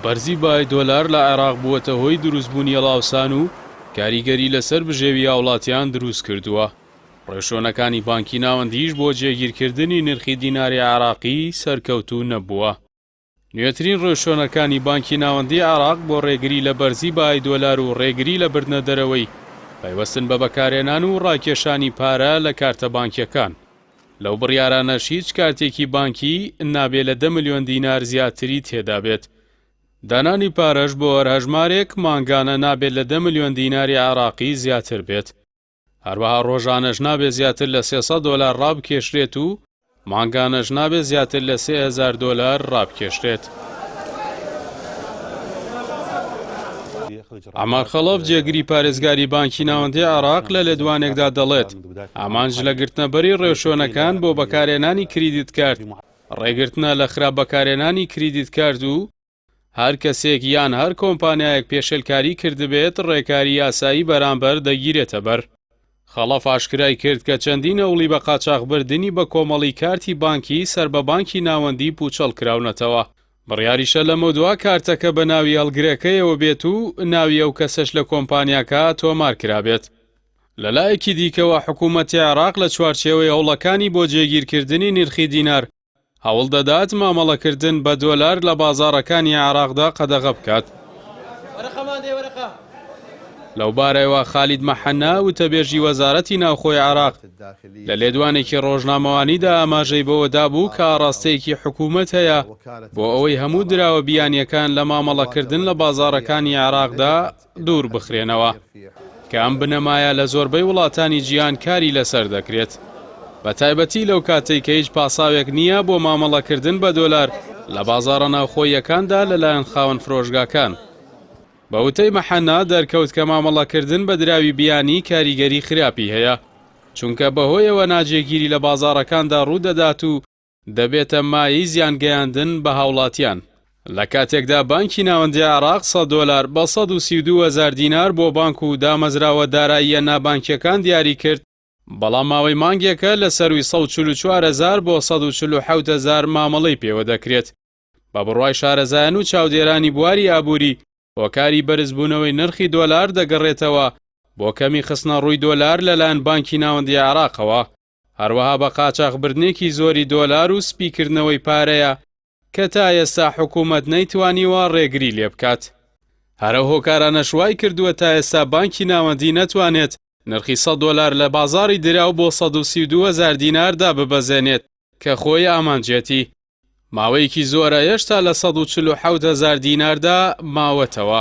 بەرزی بای دۆلار لە عێراق بووەتە هۆی دروستبوونی هەڵاوسان و کاریگەری لەسەر بژێوی هاوڵاتیان دروستکردووە. ڕێوشوێنەکانی بانکی ناوەندیش بۆ جێگیرکردنی نرخی دیناری عێراقی سەرکەوتوو نەبووە. نوێترین ڕێوشوێنەکانی بانکی ناوەندیی عێراق بۆ ڕێگری لە بەرزی بەهای دۆلار و ڕێگری لە بردنە دەرەوەی، پەیوەستن بە بەکارهێنان و ڕاکێشانی پارە لە کارتە بانکییەکان. لەو بڕیارانەش هیچ کارتێکی بانکی نابێ لە دە ملیۆن دینار زیاتری تێدابێت. دانانی پارەش بۆ هەر هەژمارێک مانگانە نابێت لە دە ملیۆن دیناری عێراقی زیاتر بێت. هەروەها ڕۆژانەش نابێت زیاتر لە 300 دۆلار ڕابکێشرێت و مانگانەش نابێت زیاتر لە 3000 دۆلار ڕابکێشرێت. عەمار خەڵەف جێگری پارێزگاری بانکی ناوەندی عێراق لە لێدوانێکدا دەڵێت، ئامانج لە گرتنەبەری ڕێوشوێنەکان بۆ بەکارهێنانی کریدیت کارت، ڕێگرتنە لە خراپ بەکارهێنانی کریدیت کارت و هەر کەسێک یان هەر کۆمپانیایەک پێشێلکاری کردبێت ڕێکاری یاسایی بەرامبەر دەگیرێتەبەر. خەڵەف ئاشکرای کرد کە چەندین هەوڵی بە قاچاخبردنی بە کۆمەڵی کارتی بانکی سەر بە بانکی ناوەندی پووچەڵ کراونەتەوە، بڕیاریشە لەمەودوا کارتەکە بە ناوی هەڵگرەکەیەوە بێت و ناوی ئەو کەسەش لە کۆمپانیاکە تۆمار کرابێت. لەلایەکی دیکەوە حکوومەتی عێراق لە چوارچێوەی هەوڵەکانی بۆ جێگیرکردنی نرخی دینار، هەوڵ دەدات مامەڵەکردن بە دۆلار لە بازاڕەکانی عێراقدا قەدەغە بکات. لەوبارەیەوە خالید مەحەنا، وتەبێژی وەزارەتی ناوخۆی عێراق لە لێدوانێکی ڕۆژنامەوانیدا ئاماژەی بەوە دابوو کە ئاڕاستەیەکی حکوومەت هەیە بۆ ئەوەی هەموو دراوە بیانییەکان لە مامەڵەکردن لە بازاڕەکانی عێراقدا دوور بخرێنەوە، کە ئەم بنەمایە لە زۆربەی وڵاتانی جیهان کاری لەسەر دەکرێت، بە تایبەتی لەو کاتەی کە هیچ پاساوێک نییە بۆ مامەڵەکردن بە دۆلار لە بازاڕە ناوخۆییەکاندا لەلایەن خاوەن فرۆشگاکان. بە وتەی مەحەنا، دەرکەوت کە مامەڵەکردن بە دراوی بیانی کاریگەری خراپی هەیە، چونکە بەهۆیەوە ناجێگیری لە بازاڕەکاندا ڕوودەدات و دەبێتە مایەی زیانگەیاندن بە هاوڵاتیان. لە کاتێکدا بانکی ناوەندی عێراق 100 دۆلار بە 132 هەزار دینار بۆ بانک و دامەزراوە داراییە نابانکیەکان دیاری کرد، بەڵام ماوەی مانگێکە لە سەرووی 144 هەزار بۆ 147 هەزار مامەڵەی پێوە دەکرێت. بە بڕوای شارەزایان و چاودێرانی بواری ئابووری، هۆکاری بەرزبوونەوەی نرخی دۆلار دەگەڕێتەوە بۆ کەمی خستنەڕووی دۆلار لەلایەن بانکی ناوەندی عێراقەوە. هەروەها بە قاچاخبردنێکی زۆری دۆلار و سپیکردنەوەی پارەیە کە تا ئێستا حکوومەت نەیتوانیوە ڕێگری لێ بکات. هەر ئەو هۆکارانەش وای کردووە تا ئێستا بانکی ناوەندی نەتوانێت نرخی 100 دۆلار لە بازاڕی دراو بۆ 132 هەزار دینار داببەزێنێت کە خۆی ئامانجێتی. ماوەیەکی زۆرە هێشتا لە 147 هەزار دیناردا ماوەتەوە.